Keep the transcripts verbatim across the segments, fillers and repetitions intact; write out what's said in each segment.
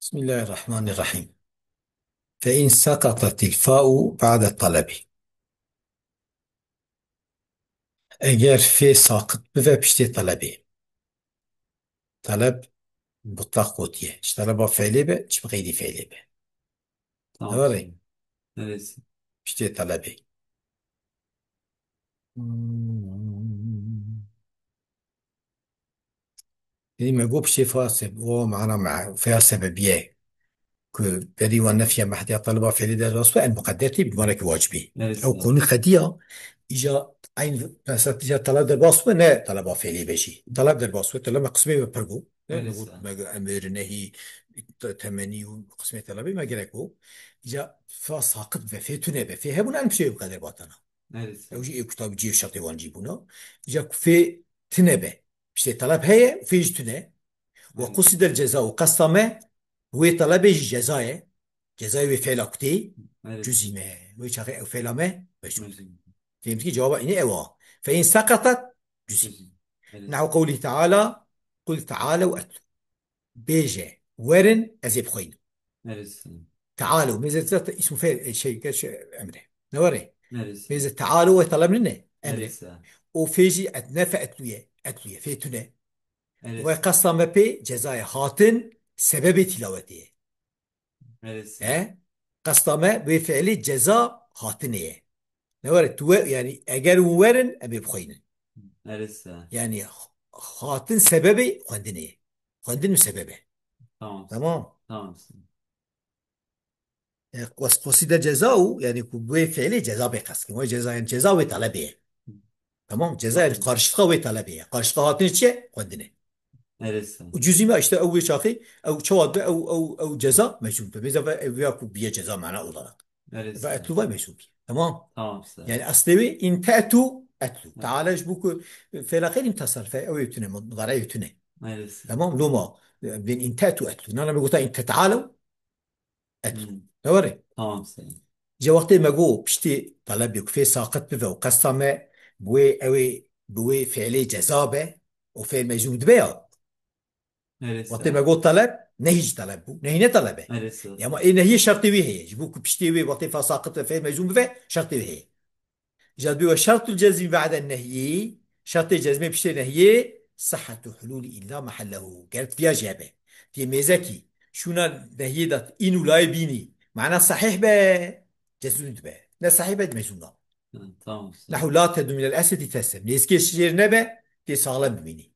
Bismillahirrahmanirrahim. Fe in saqatetil fa'u ba'de talebi. Eger fê saqit bive piştê talebê. Taleb mutlaq gotiye. Çi taleba fiilê be, çi bi xeyrî fiilê be. Tamam. Doğru. Evet. Piştê talebê. Hmm. Dî me got piştê fa seb-, o mana me-, feya sebebiye. Ku berî wan nefiya mehdiya taleba fiilî derbas be, el muqedder tê, bi manekî wacibî. Evet, ew evet. Konî qediya, îca eyn, mesela, îca taleb derbas be, ne taleba fiilî be jî. Taleb derbas be, taleb me qismê me pir bû. Evet, me got, evet. Me got emir, nehî, te-, temenî û qismê talebê me gerek bû. Îca fa saqit be, fê tune be, fê hebûn, em piştê bi qeder batana. Evet. Ew jî ê kutabî cihê şertê wan jî bûna. Îca ku fê tune be. Piştê taleb heye, fê jî tune. Ve Evet. qusidel ceza û qesta me wê talebê jî ceza ye. Cezayê wê fêla kutê Evet. cuzîme. Wê çaxê ew fêla me mecûm. Mecûm. Fêm dikî cewaba înê ew a. Fe in saqatat cuzîm. Cuzîm. Evet. Nehu qewlî teala, qul tealew etlu. Bêje, werin, ez ê bixweynim. Evet. Tealew, mêze zaten îsmu fe-, şey, geç, emre. Ne were? Evet. Mêze tealew wê taleb nine, emre. Evet. O fê jî et, ne fe etluye, etluye, fê tune. Evet. Wê qesta me pê cezayê hatin sebebê tîlawetê ye. Evet. He? Qesta me wê fiilê ceza hatinê ye. Ne were tu we, yani eger hûn werin, em ê bixweynin. Evet. Yani hatin sebebê xwendinê ye. Xwendin û sebebe. Tamam. Tamam. Tamam. E, qos-, qosîde ceza û, yani ku wê fiilê ceza bê qest kirin. Wê ceza, yani ceza wê talebê ye. Tamam, ceza yani qarşılığa wê talebê ye. Qarşılığa hatinê çi ye? Xwendinê. Evet. Û cuzîme işte ew wê çaxê, ew çawa be, ew, ew, ew ceza mecûm be. Mêze ve ev ya ku biye ceza mana olarak. Evet. Ve etlu ve mecûm biye. Tamam. Tamam, işte. Yani aslê wê in te'tu etlu. Evet. Teala ji bo ku, e, fêla xeyrî mutasarrife, ew yê tune, mudare yê tune. Evet. Tamam, loma, e, bên in te'tu etlu. Nana me gota in te'talew etlu. Hmm. Ne were? Tamam, işte. Ji wextê me got piştê talebê ku fê saqit bibe û qesta me bi wê, ew ê bi wê fiilê ceza be û fiil mecûm dibe ya. Evet, Wextê işte. me got taleb, nehî jî taleb bû. Nehî ne taleb e. Evet, işte. Ya ama ê nehiyê şertê wê heye. Ji bo ku piştê wê wextê fa saqit ve fiil mecûm bibe, şertê wê heye. Îca dibê we şertul cezmî ba'den nehyî, şertê cezmê piştê nehyê, sihhetu hulûlî in la mehellehu. Gerek viya jî hebe. Tê mêzekî, şûna nehyê de in û layê bînî, mana sahîh be, cezmî dibe. Ne sahîh be, mecnûn nabe. Hı, tamam, işte. Nehu la tednû minel esedi teslem. Nêzikê şêr nebe, tê saxlem bimînî.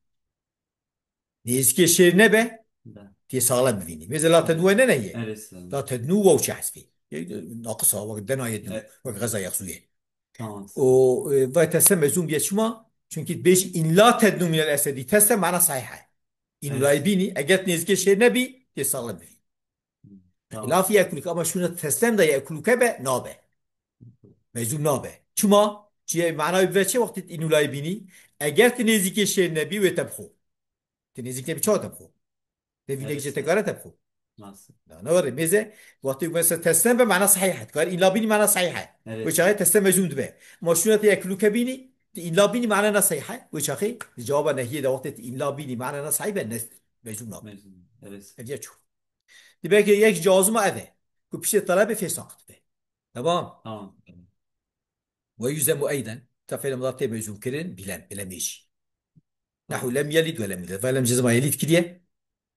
Nêzikê şêr nebe, Be. tê saxlem bivînî. Mêze la tednû ne nehiye. Evet, işte. La tednû waw çi hesbî. Naqis a, wek dena ye dû, Evet. wek xeza yexzû ye. Tamam. O, e, vay tese mezûn biye çima? Çünkü bêj in la tednû minel esedi tese mana sahîh e. In Evet. layê bînî, eger nêzikê şêr nebî, tê saxlem bivînî. Tamam. Lafî yekuluke, ama şûna teslem de yekuluke be, nabe. Mezûn nabe. Çima? Çiye manayê bibe çi wextê in û layê bînî? Eger tu nêzîkê şêr nebî, wê te bixwe. Tu nêzîk nebî, çawa te bixwe? Te vînek Evet. jê te kare te bixwe. Nasıl? Na, ne were, mêze, wextê mesela teslem be, mana sahîh e. Kar in la bînî mana sahîh e. Evet. Wê çaxê teslem mezûn dibe. Ma şûna te yekuluke bînî, tu in la bînî mana na sahîh e. Wê çaxê, cewaba nehiyê de wextê tu in la bînî mana na sahîh be, ne, mezûn nabe. Mezûn, evet. Ev ya çû. Dibê ki yek cazima ev e. Ku piştê talebê fê saqit be. Tamam. Tamam. Ve yüzemu eyden. Ta fêl mudar tê mezûn kirin, bilem, bilemêjî. Nehu lem yelid ve lem yuled. Ve lem cezma yelid kiriye.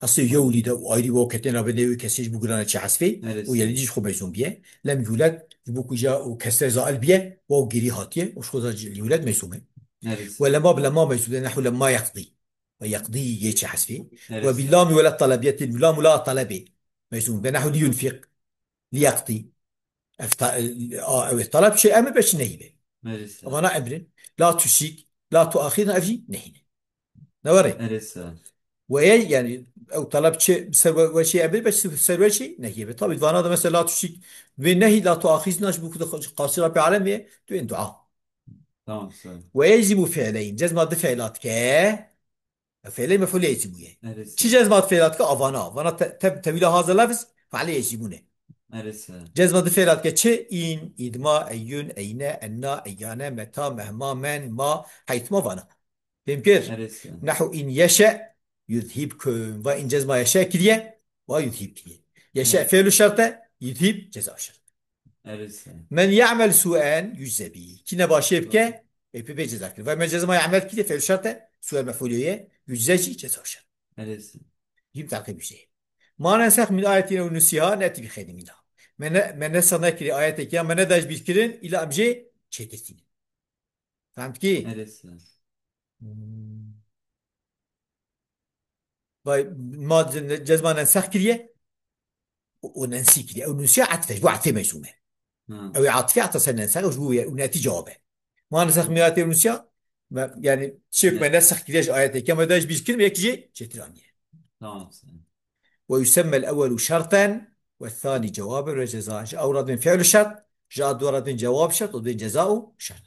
Asıl yewlide û ayrı ve ketên rabe newî kesê ji bu girane çi hesfê. Evet. Û yelid ji xwe mezûn biye. Lem yuled, ji bu kuca û kesre zail biye. Ve o geri hatiye. Û ji xwe za yuled mezûn e. Evet. Ve lema bi lema mezûn e. Nehu lema yekdî. Ve yekdî yê çi hesfê. Evet. Ve bi lam wele talebiyetî, lam la talebê. Mezûn. Ve nehu li yunfik. Li yekdî. Ev ta-, a, ew ê taleb çi emir be çi nehî be. Merisa. Ama na emrin. La tuşik, la tuaxîzna ev jî nehî ne. Ne were? Merisa. Weye yani ew taleb çi ser we, we çi emir be çi ser we çi nehî be. Tabi vana da mesela la tuşik ve nehî la tuaxîzna ji bu ku da qasî Rabbi alem ye, tu en dua. Tamam, sağ ol. Ve yeczimu fi'leyn. Cezma di fi'lat ke. Fi'lê mef'ulê yecîbû ye. Evet. Çi cezma di fi'lat ke avana? Vana te-, te-, tevîla haza lafz, fe'lê yecîbû ne. Evet, sağ ol. Cezma di fi'lat ke çi? In, idma, eyyun, eyne, enna, eyyane, meta, mehma, men, ma, heytma vana. Fêm kir? Evet, sağ ol. Nehu in yeşe, yuzhibkum. Va in cezma yeşe kiriye. Wa yuzhib kiriye. Yeşe Evet. fi'lu şert e, yuzhib ceza şert. Evet. Men ya'mel su'en yujze bî. Kî nebaşê bike, ê pê bê ceza kir. Ve men ceza ma ya'mel kiriye, fi'lu şert e, su'en mef'ulê ye, yujze jî ceza şert. Evet. Yim takip bir şey. Ma nensah min ayetin ew nusiha ne'ti bi xeyrin minha. Me ne, me ne sana kiri ayetek ya, me ne daş bir kirin, ila em jê çêtirtînin. Fehmtkî? Evet. Hmm. Vay, ma ce-, cezma nensah kiriye. O, o nensî kiriye. Ew nûsiya etf e, ji bo etfê meczûm e. Ha. Ew ê etfê heta ser nensah, ji bo wê, û netî cewab e. Ma nensah min ayetin ew nusiha, me, yani, çi Ne- me nensah kiriye ji ayeteke, me de ji bîr kirim, yek jî çêtir aniye. Tamam sen. Ve yusemmel ewwelu şerten ve thani cewaben ve ceza. Ji ew re dibên fi'lu şert, ji a dû re dibên cewab şert û dibên ceza û şert.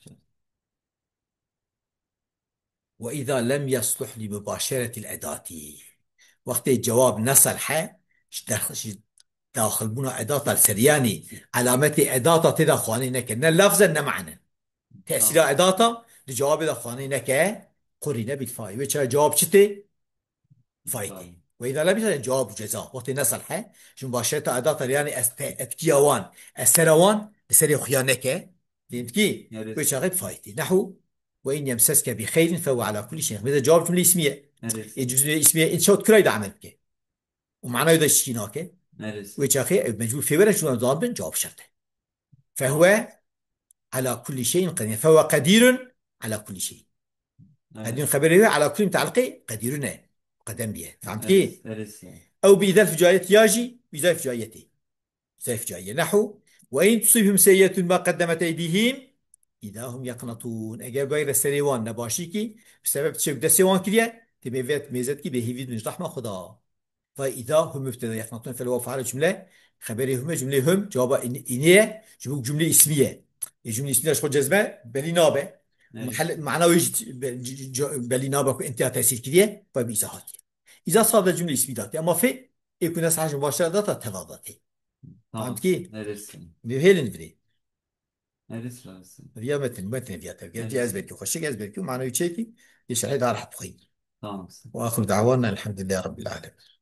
Ve izâ lem yasluh li mubaşeretil edati. Wextê cewab neselhe, ji derx-, ji daxilbûna edata li ser, yanî alametê edata tê de xwanê neke. Ne lafzen ne manen. Tesîra Tamam. edata di cewabê de xwanê neke, qurîne bil fay. Wê çawa cewab çi tê? Fay tê. Fay. Ve izâ lem yasluh cewab û ceza. Wextê neselhe, ji mubaşereta edata, yanî ez-, te-, etkiya wan, esera wan, li serê xuya neke. Fehmtkî? Evet. Wê çaxê bi fay tê. Nehu, ve in yemseske bi xeyrin fe huve ala kulli şeyin. Mesela cevap cümle ismiye. Evet. E, cümle ismiye in şewt kirayê de amel bike. Û manayê de şikî nake. Evet. Wê çaxê, e, mecbûr fê were, çûna dibin cevap şert e. Fe huve ala kulli şeyin qadir. Fe huve qadirun ala kulli şeyin. Evet. Qadirun xeberê wê ala kulli mutaliqê qadirun e. Qedem biye. Fehmtkî? Evet, evet. Ew bi izâ lil fucaiyet ya jî, bi izâ lil fucaiyetê. Zayf caiye. Nehu, ve in tusibhum seyyi'etun bima qeddemet eydihim, izâ hum yeqnetûn. Eger bigre serê wan nebaşîkî, bi sebeb tiştek destê wan kiriye, tê mêvet, mêzet kî bêhêvî dibin ji rehma Xweda. Ve izâ hum mübteda yeqnetûn, fel waw faal cümle, xeberê hum e, cümlê hum, cevaba in-, inê ye, ji bo cümlê ismiye. E, cümlê ismiye ji xwe cezme, belî nabe. Evet. Mahal-, mana wê jî be-, c-, c-, belî nabe ku intiha tesîr kiriye, ve bi izâ hatiye. Îza sade cümle ismî datî. Ema fê, ê ku neselhe ji mubaşere data teva datî. Tamam. Fehmtkî? Neresi? Hêlin virê. Neresi lazım? Viya metin, metin viya tev. Gel Evet. ez belki xweşik, ez belki mana wî çêkî, yê şerhê daha rahat bixwîn. Tamam. Ve axiru da'wana elhamdülillahi rabbil alemin.